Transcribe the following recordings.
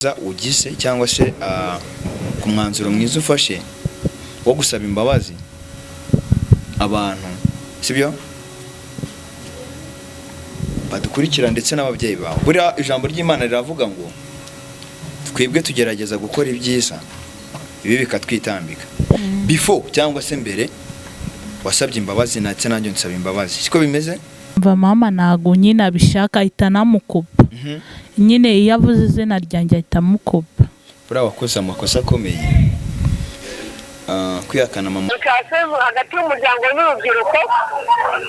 Ugize cyangwa se ku mwanzuro mwiza ufashe wo gusaba imbabazi abantu, sibyo, badukurikira ndetse n'ababyeyi bawe. Buriya ijambo ry'Imana riravuga ngo twebwe tugerageza gukora ibyiza, ibi bikatwitambika. Before cyangwa se mbere wasabye imbabazi, ndetse nanjye nsaba imbabazi, siko bimeze? Mva mama ntago nyine abishaka, ahita anamukupa nyine. Iyo avuze izina ryanjye ahita amukupa. Buriya wakoze amakosa akomeye, kwihakana mama. Bikase hagati y'umuryango n'urubyiruko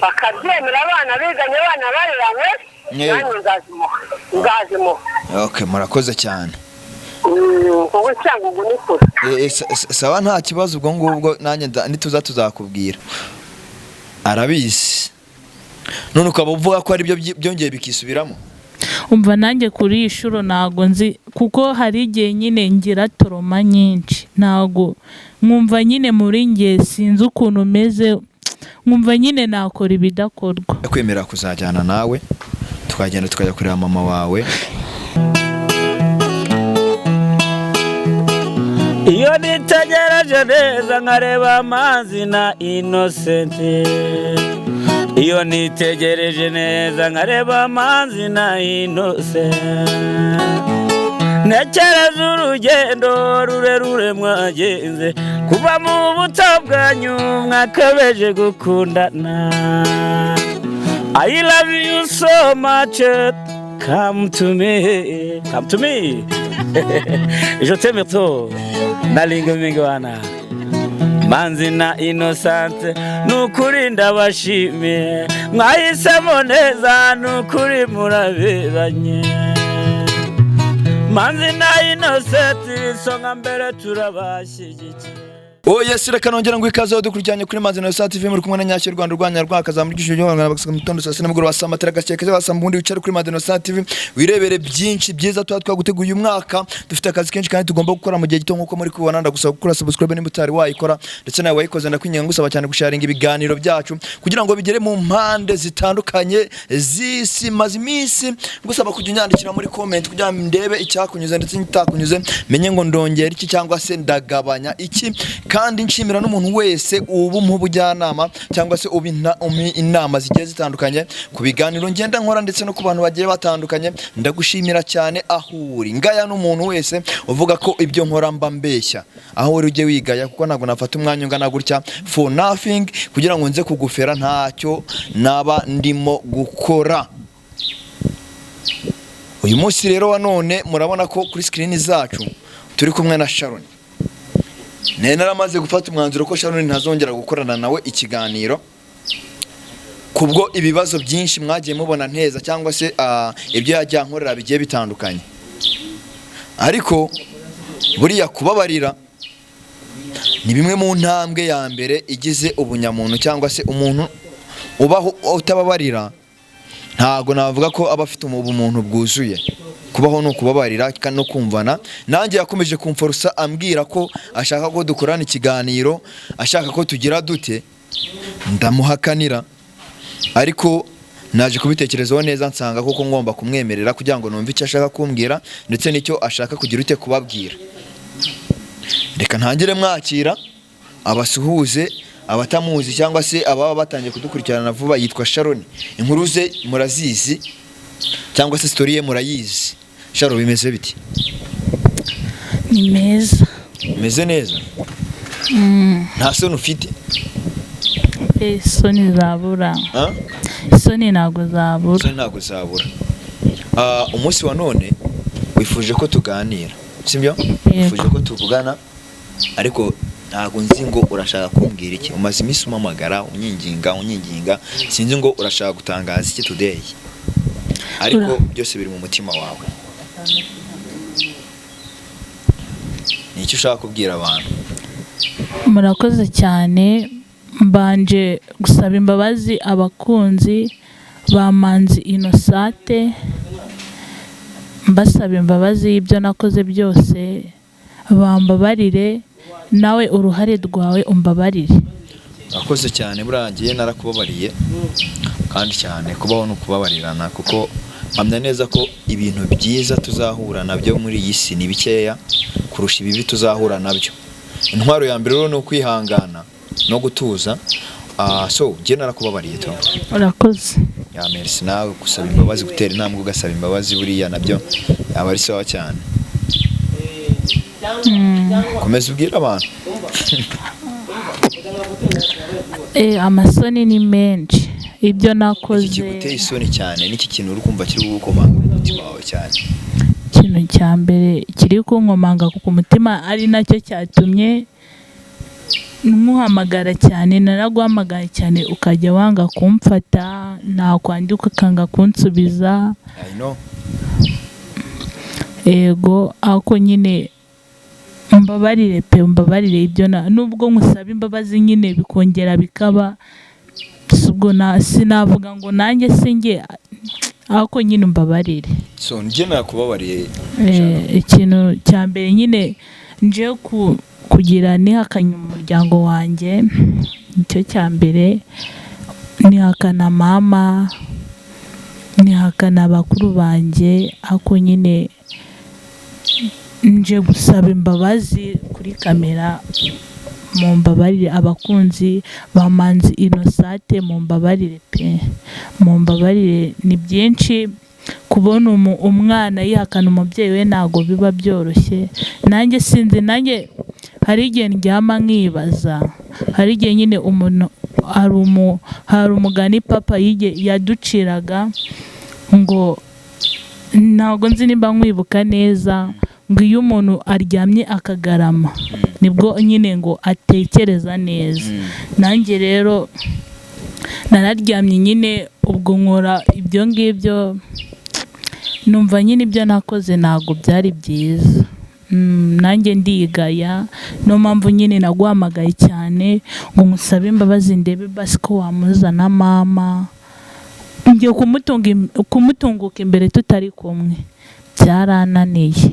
bakabyemera, abana biganye, abana bareranywe. Nanjye nzazimuha, nzazimuha. Okay, murakoze cyane. Kuko Cyangugu ni kure. Sawa, nta kibazo. Ubwo ngubwo nanjye nituza tuzakubwira. Arabizi. None ukaba uvuga ko aribyo byongeye bikisubiramo? Umva, nanjye kuri iyi shuro ntago nzi, kuko hari igihe nyine ngira trauma nyinshi, ntago nkumva nyine muri njye, sinzi ukuntu meze, nkumva nyine nakora ibidakorwa. Kwemera kuzajyana nawe, tukagenda tukajya kureba mama wawe. Iyo nitegereje neza nkareba amazi na Innocent, iyo nitegereje neza nkareba amazi na Innocent, ntekereza urugendo rurerure mwagenze kuva mu buto bwanyu mwakabeje gukundana. I love you so much, come to me, come to me, je t'aime trop. Nalinga mingi wana Manzi na Innocent, nukuri ndabashimiye, mwahisemo neza, nukuri muraberanye. Manzi na Innocent, isonga mbere, turabashyigikiye. Oh yes, reka nongera ngo ikaze aho dukurikiranye kuri Manzi na Sat TV, muri kumwe na Nyashyo Rwanda rwanya rwakazamura igisho ryo Rwanda bakasanga mu gitondo, saa sita nimugoroba, saa matara gakeke keza basamba, ubundi wicare kuri Manzi na Sat TV wirebere byinshi byiza tuba twaguteguye. Uyu mwaka dufite akazi kenshi kandi tugomba gukora mu gihe gito. Nk'uko muri kubibona, ndagusaba gukora subscribe niba utari wayikora, ndetse nawe wayikoze ndakwinginga ngusaba cyane gusharinga ibiganiro byacu kugira ngo bigere mu mpande zitandukanye z'isi. Maze iminsi ngusaba kujya unyandikira muri comment kugira ngo ndebe icyakunyuze ndetse n'ikitakunyuze, menye ngo ndongera iki cyangwa se ndagabanya iki. Kandi nshimira n'umuntu wese uba umpa ubujyanama cyangwa se uba umpa inama zigiye zitandukanye ku biganiro ngenda nkora, ndetse no ku bantu bagiye batandukanye. Ndagushimira cyane aho uri. Ngaya n'umuntu wese uvuga ko ibyo nkora mba mbeshya, aho uri ujye wigaya, kuko ntabwo nafata umwanya ungana gutya for nothing kugira ngo nze kugufera ntacyo naba ndimo gukora. Uyu munsi rero wa none murabona ko kuri screen zacu turi kumwe na Sharon. Nari naramaze gufata umwanzuro ko Sharon ntazongera gukorana nawe ikiganiro kubwo ibibazo byinshi mwagiye mubona nteza, cyangwa se ibyo yagiye ankorera bigiye bitandukanye. Ariko buriya kubabarira ni bimwe mu ntambwe ya mbere igize ubunyamuntu, cyangwa se umuntu ubaho utababarira ntago navuga ko aba afite ubumuntu bwuzuye. Kubaho ni ukubabarira kandi no kumvana. Nanjye yakomeje kumforosa ambwira ko ashaka ko dukorana ikiganiro, ashaka ko tugira dute, ndamuhakanira. Ariko naje kubitekerezaho neza nsanga koko ngomba kumwemerera kugira ngo numve icyo ashaka kumbwira ndetse n'icyo ashaka kugira ute kubabwira. Reka ntangire mwakira, abasuhuze abatamuzi cyangwa se ababa batangiye kudukurikirana vuba. Yitwa Sharon, inkuru ze murazizi cyangwa se story ye murayizi. Sharon, bimeze biti? Ni meza. Bimeze neza, nta soni ufite? Isoni zabura? Ha? Isoni ntabwo zabura. Isoni ntabwo zabura. Umunsi wa none wifuje ko tuganira, sibyo? Yego. Wifuje ko tuvugana, ariko ntabwo nzi ngo urashaka kumbwira iki. Umaze iminsi umpamagara unyinginga, unyinginga, sinzi ngo urashaka gutangaza iki today, ariko byose biri mu mutima wawe. Ni icyo ushaka kubwira abantu? Murakoze cyane. Mbanje gusaba imbabazi abakunzi ba Manzi Innocent, mbasaba imbabazi y'ibyo nakoze byose, bambabarire. Nawe uruhare rwawe umbabarire. Urakoze cyane. Burangiye narakubabariye kandi cyane. Kubaho ni ukubabarirana kuko Mpamya neza ko ibintu byiza tuzahura nabyo muri iyi si ni bikeya kurusha ibibi tuzahura nabyo. Intwaro ya mbere rero ni ukwihangana no gutuza. So njye narakubabariye to. Urakoze. Ya, merci. Nawe gusaba imbabazi, gutera intambwe ugasaba imbabazi, buriya nabyo yaba ari sawa cyane. Komeza ubwire abantu. Amasoni ni menshi ibyo Iki nakoze. kiguteye isoni cyane n'iki kintu uri kumva kiri kugukomanga mu mutima wawe cyane? Ikintu cya mbere kiri kunkomanga ku mutima, ari nacyo cyatumye nmuhamagara cyane, naraguhamagaye cyane ukajya wanga kumfata, nakwandika ukanga kunsubiza. I know. Ego, ariko nyine mbabarire pe, mbabarire ibyo na nubwo nkusaba imbabazi nyine bikongera bikaba, si ubwo sinavuga ngo nanjye sinjye, ariko nyine mbabarire. So njye nakubabariye. Ikintu cya mbere nyine nje kugira nihakanye umuryango wanjye, nicyo cya mbere. Nihakana mama, nihakana bakuru banjye, ariko nyine nje gusaba imbabazi kuri kamera. Mumbabarire, abakunzi ba Manzi Inosate, mumbabarire pe, mumbabarire. Ni byinshi kubona umwana yihakana umubyeyi we, ntabwo biba byoroshye. Nanjye sinzi, nanjye hari igihe ndyama nkibaza. Hari igihe nyine umuntu hari umugani papa yaduciraga, ngo ntabwo nzi nimba nkwibuka neza, ngo iyo umuntu aryamye akagarama nibwo nyine ngo atekereza neza. Nanjye rero nararyamye nyine, ubwo nkora ibyo ngibyo, numva nyine ibyo nakoze ntabwo byari byiza. Nanjye ndigaya, niyo mpamvu nyine naguhamagaye cyane ngo ngusabe imbabazi, ndebe basi ko wamuzana mama. Ngiye kumutunguka imbere tutari kumwe byarananiye,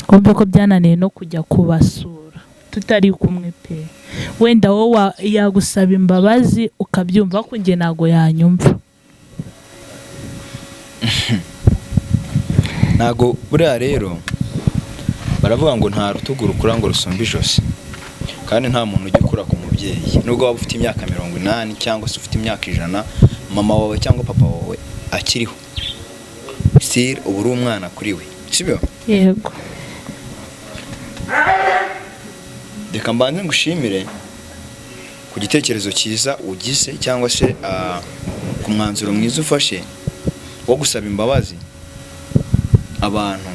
wumve ko byananiye no kujya kubasura tutari kumwe pe. Wenda wowe yagusaba imbabazi ukabyumva, ariko njye ntabwo yanyumva. Ntago buriya rero baravuga ngo nta rutugu rukura ngo rusumbe ijosi, kandi nta muntu ujya ukura ku mubyeyi. Nubwo waba ufite imyaka 80 cyangwa se ufite imyaka 100, mama wawe cyangwa papa wawe akiriho, still uba uri umwana kuri we, sibyo? Yego. Reka mbanze ngushimire ku gitekerezo cyiza ugize, cyangwa se ku mwanzuro mwiza ufashe wo gusaba imbabazi abantu,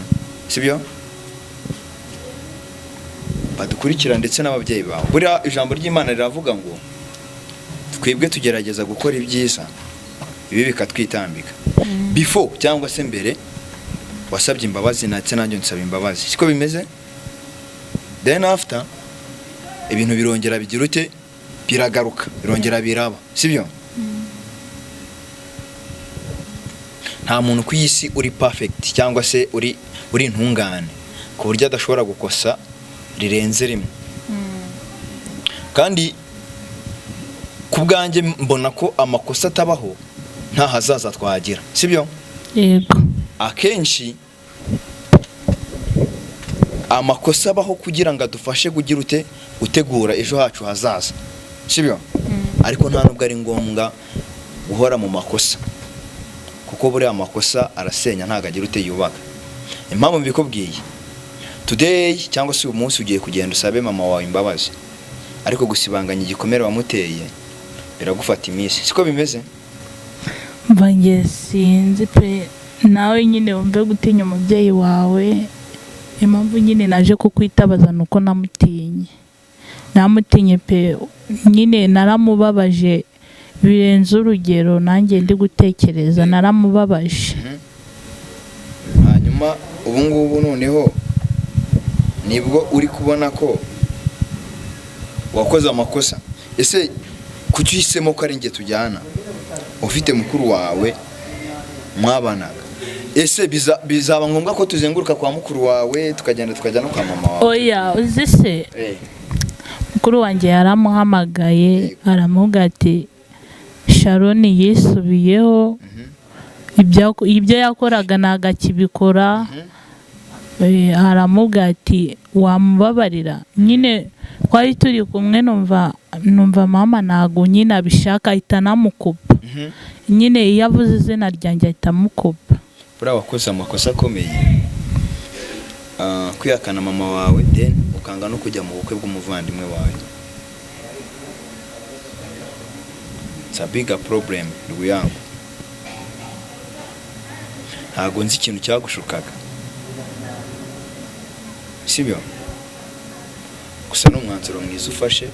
sibyo, badukurikira ndetse n'ababyeyi bawe. Buriya ijambo ry'Imana riravuga ngo twebwe tugerageza gukora ibyiza, ibi bikatwitambika. Before cyangwa se mbere wasabye imbabazi, ndetse nanjye nsaba imbabazi, siko bimeze? Then after ibintu birongera bigira ute, biragaruka, birongera biraba, sibyo? Nta muntu ku isi uri perfect cyangwa se uri intungane ku buryo adashobora gukosa rirenze rimwe. Kandi ku bwanjye mbona ko amakosa atabaho nta hazaza twagira, sibyo? Yego. Akenshi amakosa abaho kugira ngo adufashe kugira ute, gutegura ejo hacu hazaza, sibyo? Ariko nta nubwo ari ngombwa guhora mu makosa, kuko buriya amakosa arasenya, ntabwo agira ute yubaka. Impamvu mbikubwiye today cyangwa se uyu munsi, ugiye kugenda usabe mama wawe imbabazi, ariko gusibanganya igikomere wamuteye biragufata iminsi, siko bimeze? Mva njye sinzi pe, nawe nyine wumve gutinya umubyeyi wawe. Impamvu nyine naje kukwitabaza ni uko namutinye, namutinye pe, nyine naramubabaje birenze urugero, nanjye ndi gutekereza naramubabaje. Hanyuma ubu ngubu noneho nibwo uri kubona ko wakoze amakosa. Ese kuki uhisemo ko ari njye tujyana, ufite mukuru wawe mwabanaga? Ese bizaba ngombwa ko tuzenguruka kwa mukuru wawe tukagenda tukajya no kwa mama wawe? Oya, uzi se, mukuru wanjye yaramuhamagaye aramubwira ati Sharon yisubiyeho, Ibyo yakoraga ntabwo akibikora. Aramubwira ati wamubabarira nyine. Twari turi kumwe, numva mama ntabwo nyine abishaka, ahita anamukupa. Nyine iyo avuze izina ryanjye ahita amukupa. Buriya wakoze amakosa akomeye. Kwihakana mama wawe, then ukanga no kujya mu bukwe bw'umuvandimwe wawe, it's a bigger problem. Rwiyango, ntabwo nzi ikintu cyagushukaga, sibyo? Gusa ni umwanzuro mwiza ufashe.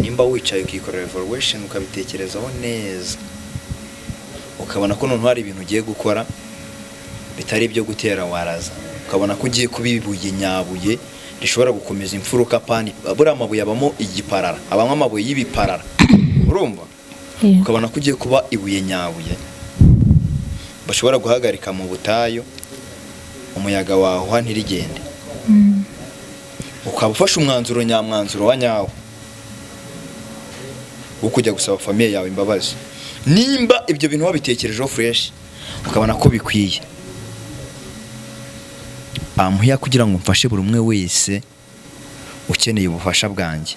Nimba wicaye ukikorera evaluation, ukabitekerezaho neza, ukabona ko noneho hari ibintu ugiye gukora bitari ibyo gutera waraza, ukabona ko ugiye kuba ibuye nyabuye rishobora gukomeza imfuruka, pani buriya amabuye abamo igiparara, abamo amabuye y'ibiparara, urumva? Yego. Ukabona ko ugiye kuba ibuye nyabuye bashobora guhagarika mu butayu, umuyaga wahuha ntirigende, ukaba ufashe umwanzuro nyamwanzuro wa nyawo wo kujya gusaba famille yawe imbabazi, nimba ibyo bintu wabitekerejeho fresh, ukabona ko bikwiye, amuhiya kugira ngo mfashe buri umwe wese ukeneye ubufasha bwanjye.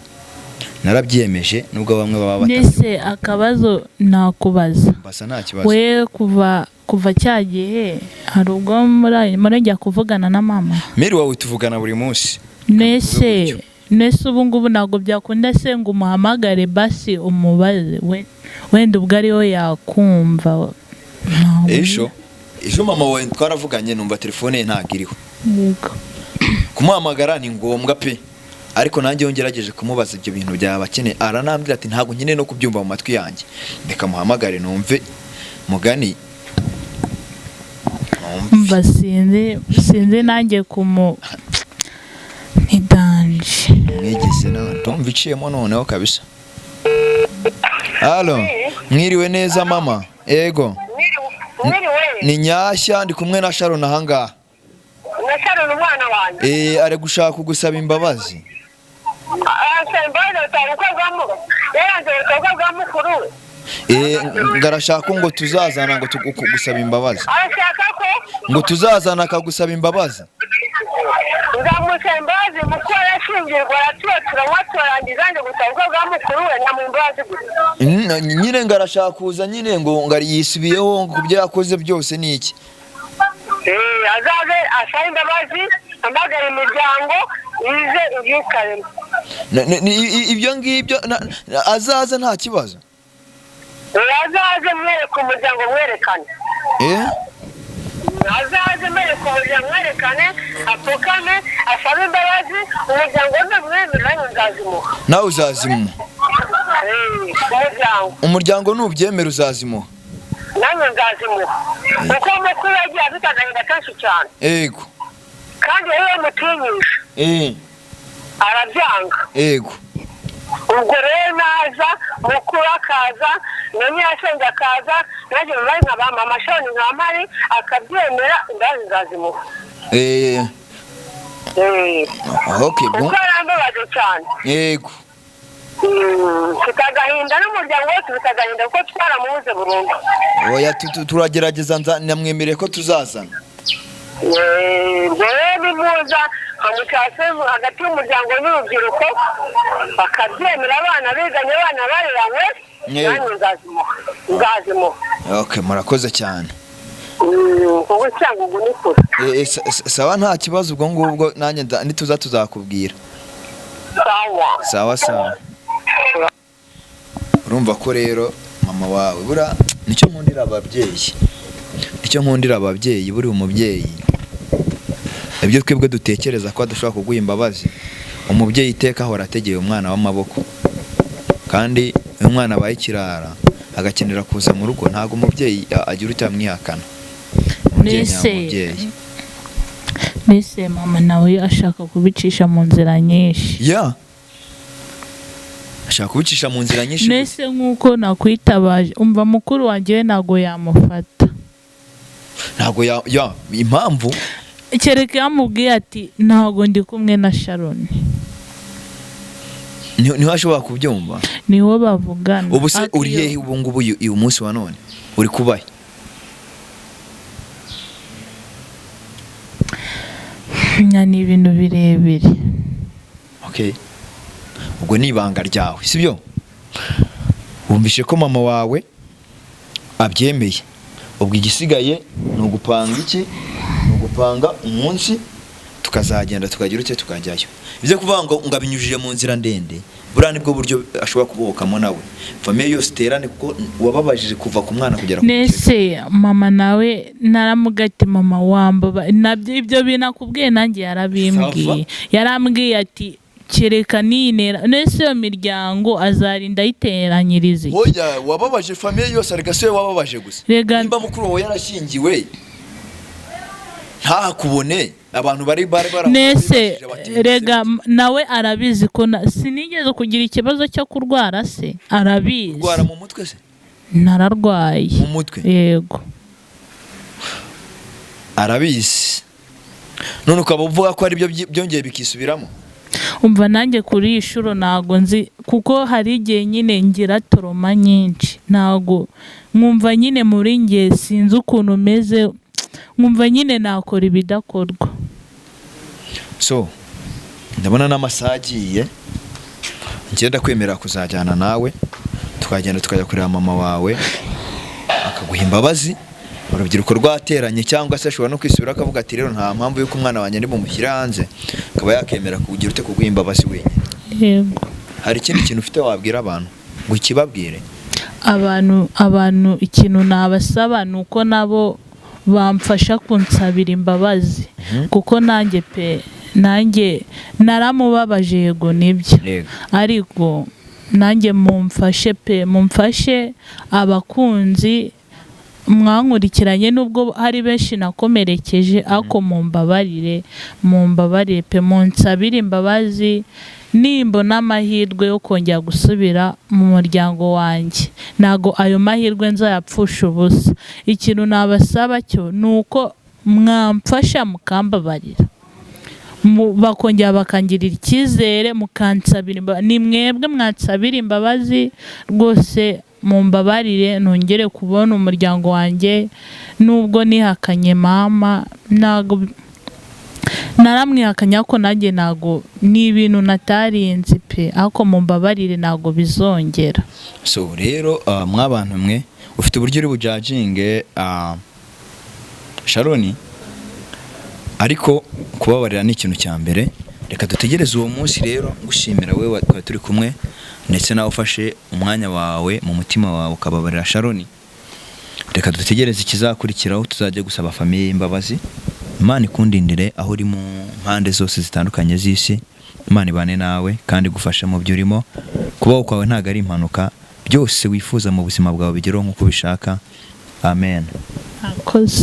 Narabyiyemeje, nubwo bamwe baba Mbese batabyumva. akabazo nakubaza? Basa nta kibazo. We kuva cya gihe hari ubwo murajya kuvugana na mama? Mère wawe tuvugana buri munsi. Nese gutyo. Nese ubu ngubu ntabwo byakunda se ngo umuhamagare basi umubaze, we wenda ubwo ariwe yakumva? Ejo mama wawe twaravuganye, numva telefone ye ntabwo iriho. Yego. Kumuhamagara ni ngombwa pe, ariko nanjye iyo ngerageje kumubaza ibyo bintu byaba akeneye, aranambwira ati ntabwo nkeneye no kubyumva mu matwi yanjye, reka muhamagare numve mugani numve. Umva, sinzi nanjye kumu ni danger. Mwigeze nawe ndumva iciyemo noneho kabisa. Halo, mwiriwe neza mama? Ego. Mwiriwe. Ni Nyashya, ndi kumwe na Sharon ahangaha. Na Sharon umwana wanjye? Eh, ari gushaka kugusaba imbabazi. Asaba imbabazi, atanga ubukwe bwa yaranze ubukwe bwa mukuru we. Eh, ngarashaka ngo tuzazana ngo gusaba imbabazi. Arashaka ko Ngo tuzazana akagusaba imbabazi. Nzamusaba imbabazi. Mukuru arashyingirwa, aratura, turanywa, turangiza, nje gusaba ubukwe bwa mukuru we, nkamuha imbabazi gusa. Nyine ngarashaka kuza nyine ngo ngari yisubiyeho ku byo yakoze byose ni iki. Eh, azaze asabe imbabazi, amagara imiryango ize ibyicaremo. Ibyo ngibyo azaza nta kibazo. Eh, azaze mwereke umuryango, mwerekane. Eh. Azaze mwereke umuryango, mwerekane, apfukame asabe imbabazi umuryango numwemera, nanjye nzazimuha. Nawe uzazimuha? Eh, umuryango. Umuryango nubyemera uzazimuha? Nanjye nzazimuha, kuko mukuru yagiye afite agahinda kenshi cyane. Kandi rero iyo mutinyisha arabyanga. Ubwo rero naza, mukuru akaza na nyirasenge akaza, nanjye mbaye nka ba mama Shoni nka mpari, akabyemera, imbabazi nzazimuha. Eh, Okay, bon. Kuko yarambabaje cyane. Mfite agahinda, n'umuryango wose ufite agahinda, kuko twaramubuze burundu. Oya, turagerageza, namwemereye ko tuzazana. Eh, ubwo rero nimuza nkamucase hagati y'umuryango n'urubyiruko, bakabyemera, abana biganye, abana bareranywe, nanjye nzazimuha, nzazimuha. Okay, murakoze cyane. Kuko Cyangugu ni kure. Sawa, nta kibazo. Ubwo ngubwo nanjye nituza tuzakubwira. Sawa. Sawa sawa. Urumva ko rero mama wawe, buriya nicyo nkundira ababyeyi, nicyo nkundira ababyeyi. Buriya umubyeyi, ibyo twebwe dutekereza ko adashobora kuguha imbabazi, umubyeyi iteka ahora ategeye umwana w'amaboko. Kandi iyo umwana abaye ikirara agakenera kuza mu rugo, ntabwo umubyeyi agira utamwihakana. Umubyeyi nyamubyeyi. Mbese mama nawe ashaka kubicisha mu nzira nyinshi. Ya, ashaka kubicisha mu nzira nyinshi. Mbese nk'uko nakwitabaje, umva, mukuru wanjye we ntabwo yamufata. Ntabwo ya impamvu. Kereka yamubwiye ati ntabwo ndi kumwe na Sharon. Niho ashobora kubyumva. Niho bavugana. Ubu se Ariko uri hehe ubu ngubu, uyu munsi wa none uri kubahe? Ni ibintu birebire. Okay, ubwo ni ibanga ryawe, sibyo? Wumvishe ko mama wawe abyemeye, ubwo igisigaye ni ugupanga iki? Ni ugupanga umunsi tukazagenda, tukagira ute, tukajyayo. Ibyo kuvuga ngo abinyujije mu nzira ndende, buriya nibwo buryo ashobora kubohokamo nawe, famille yose iterane, kuko wababajije kuva ku mwana kugera ku mukecuru. Nese mama nawe naramugati, mama wambaba nabyo ibyo binakubwiye, nanjye yarabimbwiye, yarambwiye ati kereka ninera. Nese iyo miryango azarinda ayiteranyiriza iki? Hoya, wababaje famille yose, ariko si we wababaje gusa. Nimba mukuru wawe yarashyingiwe ntahakubone, abantu bari Nese barabibajije bati, rega nawe arabizi ko sinigeze kugira ikibazo cyo kurwara, se arabizi. Kurwara mu mutwe se? Nararwaye. Mu mutwe? Yego. Arabizi, none ukaba uvuga ko aribyo byongeye bikisubiramo. Umva, nanjye kuri iyi shuro ntago nzi, kuko hari igihe nyine ngira trauma nyinshi, ntago nkumva nyine muri njye sinzi ukuntu meze, nkumva nyine nakora ibidakorwa. So ndabona n'amasaha agiye, ngenda kwemera kuzajyana nawe, tukagenda tukajya kureba mama wawe, akaguha imbabazi, urubyiruko rwateranye, cyangwa se ashobora no kwisubira akavuga ati rero nta mpamvu y'uko umwana wanjye ndi bumushyire hanze, akaba yakemera kugira ute, kuguha imbabazi wenyine. Yego. Hari ikindi kintu ufite wabwira abantu ngo ukibabwire? Abantu ikintu nabasaba ni uko nabo bamfasha kunsabira imbabazi, kuko nanjye pe, nanjye naramubabaje, yego nibyo. Ariko nanjye mumfashe pe, mumfashe abakunzi mwankurikiranye, nubwo hari benshi nakomerekeje, ariko mumbabarire, mumbabarire pe, munsabire imbabazi. Nimbona amahirwe yo kongera gusubira mu muryango wanjye, ntago ayo mahirwe nzayapfusha ubusa. Ikintu nabasaba cyo ni uko mwamfasha mukambabarira, bakongera bakangirira icyizere, mukansabira imbabazi. Ni mwebwe mwansabira imbabazi rwose, mumbabarire nongere kubona umuryango wanjye. Nubwo nihakanye mama, ntago naramwihakanye, ariko nanjye ntago ni ibintu natarinzi pe, ariko mumbabarire ntago bizongera. So rero mwabantu mwe, ufite uburyo uri bujudginge Sharon, ariko kubabarira ni ikintu cya mbere. Reka dutegereze uwo munsi. Rero ngushimira wowe twari turi kumwe, ndetse nawe ufashe umwanya wawe mu mutima wawe ukababarira Sharon. Reka dutegereze ikizakurikiraho, tuzajya gusaba famille imbabazi. Imana ikundindire aho uri mu mpande zose zitandukanye z'isi. Imana ibane nawe kandi igufashe mu byo urimo. Kubaho kwawe ntabwo ari impanuka, byose wifuza mu buzima bwawe bigereho nk'uko ubishaka. Amen. Akoze.